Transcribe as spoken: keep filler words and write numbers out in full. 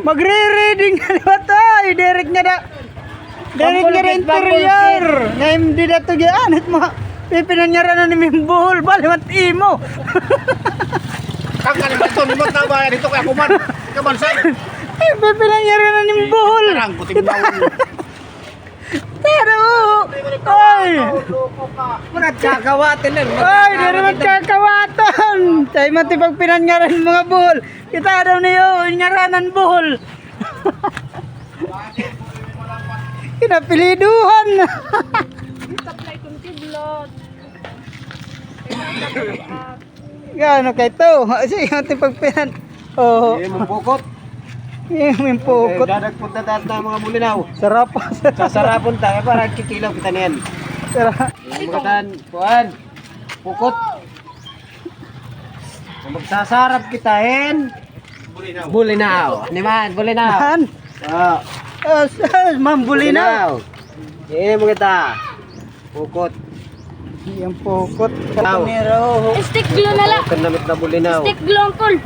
Magre-reading na liwat, ay, direct nga da. Direct nga da interior. Nga im di da to gianit mo. Pipinanyaranan ni Mimbuhol, bali mat imo. Ang kalimutan, limot na ba? Dito kaya kuman. Ikaw, Bansay. Pipinanyaranan ni Mimbuhol. Tarang, puting bawal. Taro! Ay! Murag kakawatan na. Ay, diri man kakawatan. Kay mati pagpinanyaran mga buhol. Kita daw niyo, ngaranan buhol. Kinapiliduhan. Supply kong kidlat. Gano kay to? Sige, ito pagpinan. Oh. Iya, mong pukot. Iya, mong pukot. Dadagpot na tayo ng mga bulinaw. Sarap. Sasarapon tayo para kikilaw kita niyan. Sarap. Ang mga tan, kuan. Pukot. Magsasarap kita hin bulinaw. Ano man, bulinaw. Man. Ah. Ah, s-, ah, man, bulinaw. Bulinaw. Iya, mga ta. Pukot. Iyang pukot. Aw. Stick glue na la. Kan namit na bulinaw. Stick glue, Uncle.